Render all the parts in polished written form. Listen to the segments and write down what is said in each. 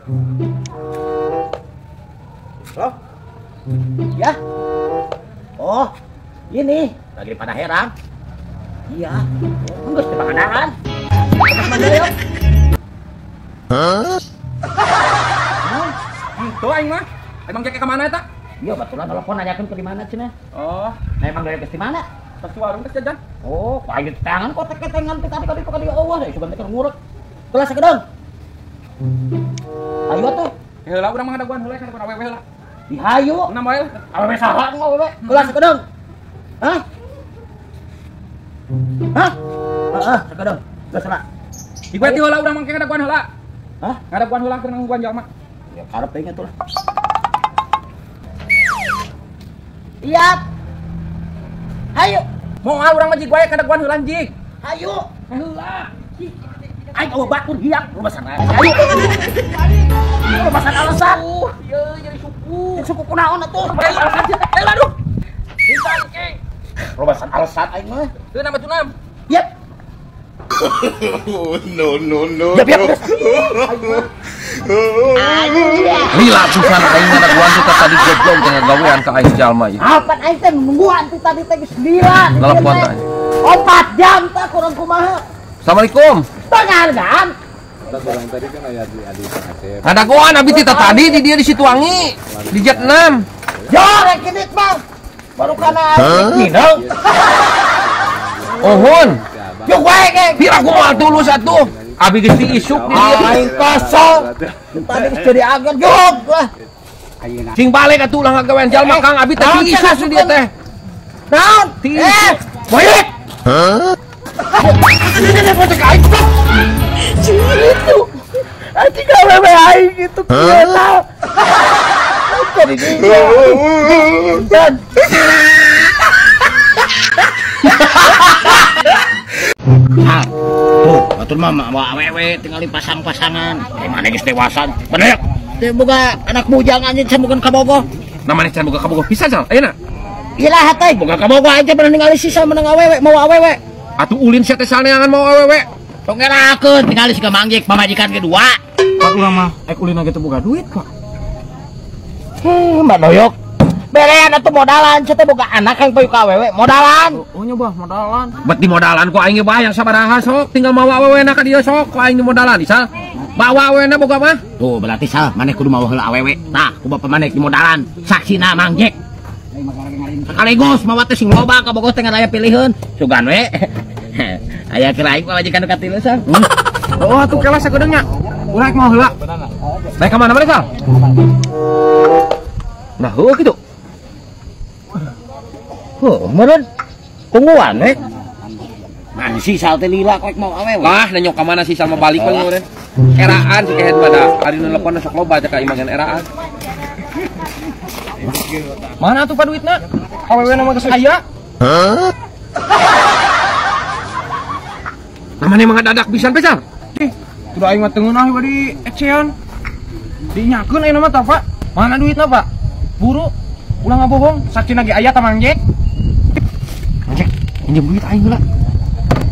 Halo? Ya? Oh, ini lagi di Padaherang. Iya. Enggak di Pangandaran. Hah? Tuh aing mah. Emang jek ka mana eta? Iya, baturan telepon nanyakeun ke di mana cenah. Oh, nah emang dari ke di mana? Ke warung teh jajan. Oh, kok aing tangan kok teketengan teh tadi kali kok di eueuh deh, sugan teh ngurek. Kelas sakedeung. Ayo atuh. Heula urang mah ngadaguan heula kana awewe heula. Dihayu. Enam wae. Awewe saha nu awewe? Kelas sakedeung. Hah? Hah? Heeh, sakedeung. Geus lah. Ieu teh heula urang mah ngadaguan heula. Hah? Ngadaguan heula keur nungguan jalma. Ya karep teh atuh lah. Iya. Hayu. Moal urang mah jig wae ngadaguan heula jig. Hayu. Heula. Aing eueuh batur hiang rumasan. Hayu. Rumasan alasan. Ieu jadi suku. Suku kunaon atuh? Alasan sia. Eh aduh. Hitan ke. Rumasan alasan aing mah. Teu nama tunam. Yep. No no no. Yep, yep. Lila pisan aing ngadaguan teh tadi goblok teh ngagawean ka aing jalma ieu. Apan aing teh nungguan teh tadi teh geus lila. Telepon teh. 4 jam teh kurang kumaha. Assalamualaikum. Penghargaan. Tadi kan aya di adi Asep. Ngadaguan abi teh tadi di dia di Situwangi di Jet 6. Yo rek ini mah. Baru kana minum. Ohon. Yo wae ge. Pira kumaha tulus atuh. Abi geus diisuk di dieu. Aing kosong. Tadi geus jadi agen jog lah. Cing balik atuh ulah ngagawean jalma Kang abi teh diisuk di dieu teh. Naon? Diisuk. Baik. Hah? Ini foto ka aing. Itu. Anjing awewe aing itu kieu. Jadi dan tuh, batur mah mawa awewe tinggal pasang-pasangan. Mana geus dewasa. Bener. Teu boga anak bujang anjing can boga kabogoh. Nah maneh can boga kabogoh pisan sal ayeuna. Iraha teh boga kabogoh aing teh pernah ningali sisa menang awewe mawa awewe. Atuh ulin sia teh saneangan mawa awewe. Tong ngerakeun tingali siga mangjek pamajikan ge dua. Pak urang mah ek ulin ge teu boga duit, Pak. Mbak Doyok. Berean atuh modalan sia teh boga anak yang payu ka awewe modalan. Oh nyoba modalan. Bet di modalan ku aing ge bayang sabaraha sok tinggal mawa awewe na ka dieu sok ku aing di modalan isal. Bawa awewe na boga mah. Tuh berarti sal maneh kudu mawa heula awewe. Tah ku bapa maneh di modalan saksina mangjek. Sekaligus mawa teh sing loba ka bogoh teh ngan aya piliheun. Sugan we. Aya keur aing pamajikan nu katilu sal. Oh atuh kela sakedeung nya. Urang rek mawa heula. Naik ka mana maneh sal? Nah heuh kitu. Heuh meureun tungguan we. Man si sal teh lila koek mau awewe. Lah nanya ka mana si sama balik paling meureun. Eraan si kehed mah da ari nu nelpon sok loba teh ka imah eraan. Mana atuh Pak duitna? Awewe na mah geus aya. Hah? Namanya mah ngadadak pisan pisan. Ih, tuh aing mah teu ngeunah we di ecean. Dinyakeun ayeuna mah tah, Pak. Mana duitna, Pak? Buru. Ulah ngabohong, saksina ge aya tah Mang Jek. Mang Jek, minjem duit aing heula.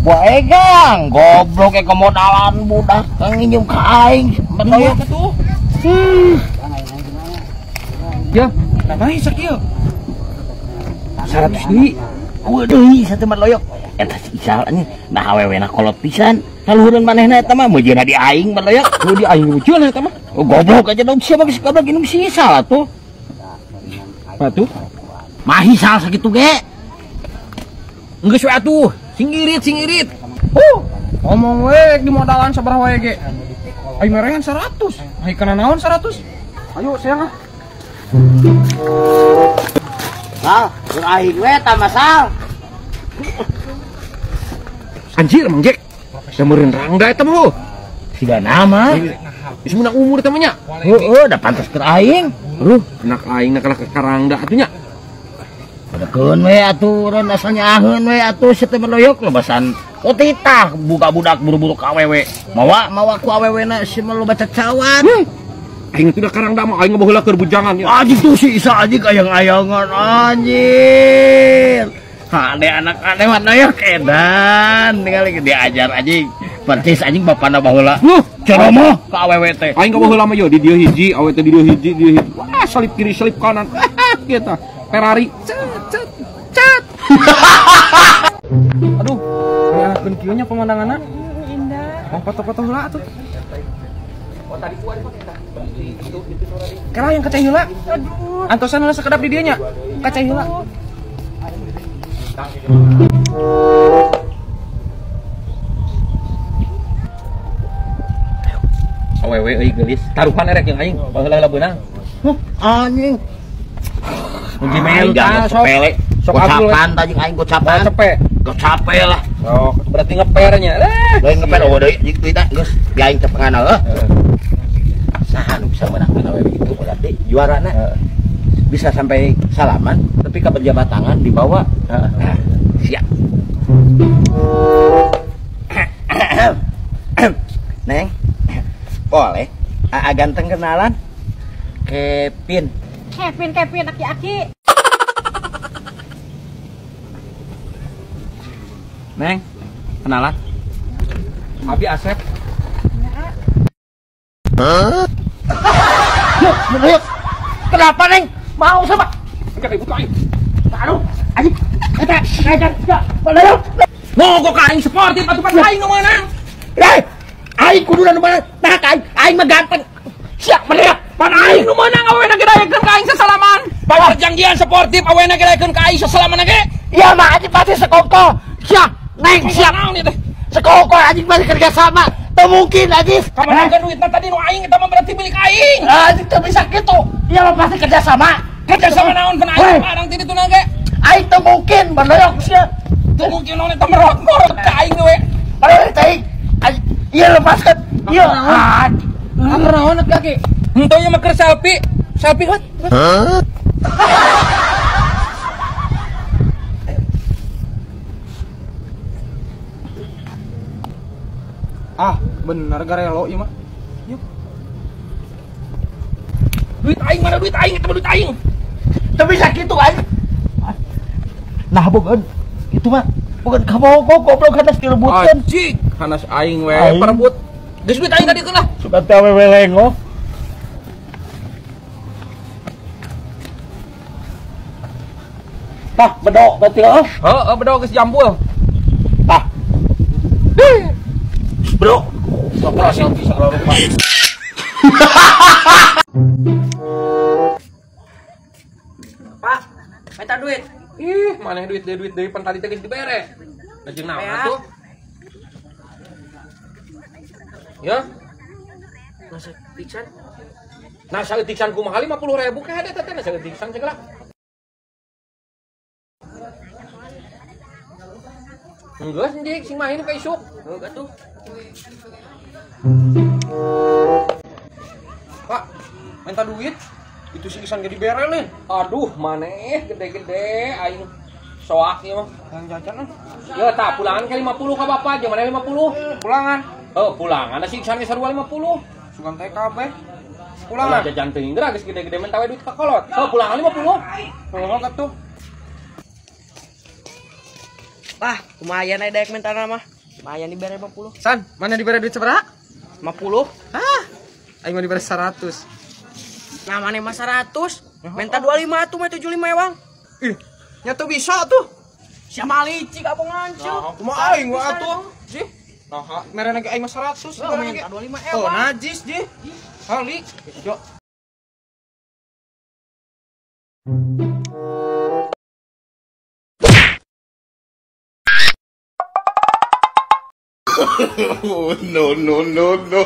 Bae gang, goblok e kemodalan budak kang nginjem ka aing. Bener atuh. Ya, nah sakieu. 100 deui. Eueuh deui satu mah loyok. Eta si Isal anjing, nah awewe na kolot pisan. Kaluhureun manehna eta mah meujeuhna di aing mah loyok. Nu di aing meujeuhna eta mah. Oh goblok aja dong siapa geus goblok inum si Isal atuh. Atuh. Mah Isal sakitu ge. Geus we atuh, sing irit sing irit. Ngomong we di modalan sabaraha wae ge. Aing merehan 100. Ai kana naon 100? Ayo sayang ah. Sal, keur aing we tah Sal. Anjir Mang Jek. Da meureun rangda eta mah. Siga nama. Geus meunang umur teh mah nya. Heueuh, da pantes keur aing. Anak aing na kalah ka karangda atuh nya. Bedekeun we atuh reun asal nyaaheun we atuh sia teh meloyok lobasan. Oh titah buka budak buru-buru ka awewe. Mawa mawa ku awewe na sia mah loba cacawan. Aing teh da karangda mah aing baheula keur bujangan ya. Anjing tuh si Isa anjing ayang-ayangan anjir. Hade anak aneh mah doyok edan ningali diajar anjing. Percis anjing bapana baheula. Ceromoh ka awewe teh. Aing ka baheula mah yo di dieu hiji, awewe teh di dieu hiji, di dieu hiji. Wah, salip kiri, salip kanan. Kita Ferrari. Cet cet cet. Aduh, enakeun kieu nya pemandanganna. Indah. Mau foto-foto heula atuh. Kela yang kacai heula. Aduh. Antosan heula sakedap di dieu nya. Kacai heula. Awewe euy geulis. Taruhan erek jeung aing baheula beunang. Huh, anjing. Uji mel sok sepele. Sok gocapan tadi aing gocapan. Cepet. Gocape lah. Sok berarti ngepernya. Lain ngeper eueuh deui jeung duit geus di aing teh pengan heuh. Saha nu bisa meunangkeun awewe itu berarti juarana. Bisa sampai salaman tapi ka berjabat tangan dibawa. Nah, siap. Neng. Boleh. Aa ganteng kenalan. Kevin. Kevin, Kevin, aki-aki. Neng, kenalan. Abi Asep. Hah? Kenapa, Neng? Mau sama? Enggak ribut aing. Aduh, anjing. Eta, eta, eta. Mogok aing sportif atuh pan aing nu meunang. Hei, aing kudu nu meunang. Nah, aing, aing mah ganteng. Siap meriah. Pan aing nu meunang awena ge daekeun ka aing sasalaman. Perjanjian sportif awena ge daekeun ka aing sasalaman ge. Iya mah anjing pasti sekongko. Siap, Neng, siap. Naon ieu teh? Sekongko anjing pasti kerja sama. Teu mungkin anjing. Kamanangkeun duitna tadi nu aing eta mah berarti milik aing. Anjing teu bisa kitu. Iya mah pasti kerja sama. Kerja sama naon pan aing barang ti ditu ge. Aing teu mungkin banoyok sia. Teu mungkin naon eta merot-merot ka aing we. Banoyok teh aing. Iya lepaskan. Iya. Naon kaki? Henteu ieu mah keur selfie. Selfie kan? Hah? Ah, bener garelo ieu mah. Yuk. Duit aing mana duit aing eta mah duit aing. Teu bisa kitu aing. Nah, bukan itu mah bukan kabogoh goblok hanas direbutkeun. Anjing, hanas aing we perebut. Geus duit aing tadi lah. Suka teh awewe lengoh. Tah, bedok berarti heuh. Heeh, bedok geus jambul. Tah. Bro, sok selfie segala rupa. Pak, minta duit. Ih, mana duit deui pan tadi teh geus dibere. Lajeng naon atuh? Ya. Nasa tiksan. Nah, saeutiksan kumaha 50.000 kah ada teh na saeutiksan segala. Geus njik sing main ka isuk. Heuh atuh. Pak, minta duit. Itu si Isan ge dibere leuh. Aduh, maneh gede-gede aing soak ieu mah. Yang jajan ah. Ya tah pulangan ke 50 ka bapak, jeung maneh 50. Pulangan. Oh, pulangan si Isan ge sarua 50. Sugan teh kabeh. Pulangan. Jajan teuing geura geus gede-gede menta we duit ka kolot. Oh, pulangan 50. Pulangan atuh. Wah, lumayan aya daek mentana mah. Lumayan dibere 50. San, mana dibere duit sabaraha? 50. Hah? Aing mah dibere 100. Nah, mana mah 100? Minta 25 atuh mah 75 ewang. Ih, nya teu bisa atuh. Sia mah licik abong ngancuk. Nah, kumaha aing wa atuh? Jih. Nah, merena ge aing mah 100. Oh, minta 25 ewang. Oh, najis, jih. Hali. Yo. Oh, no, no, no, no.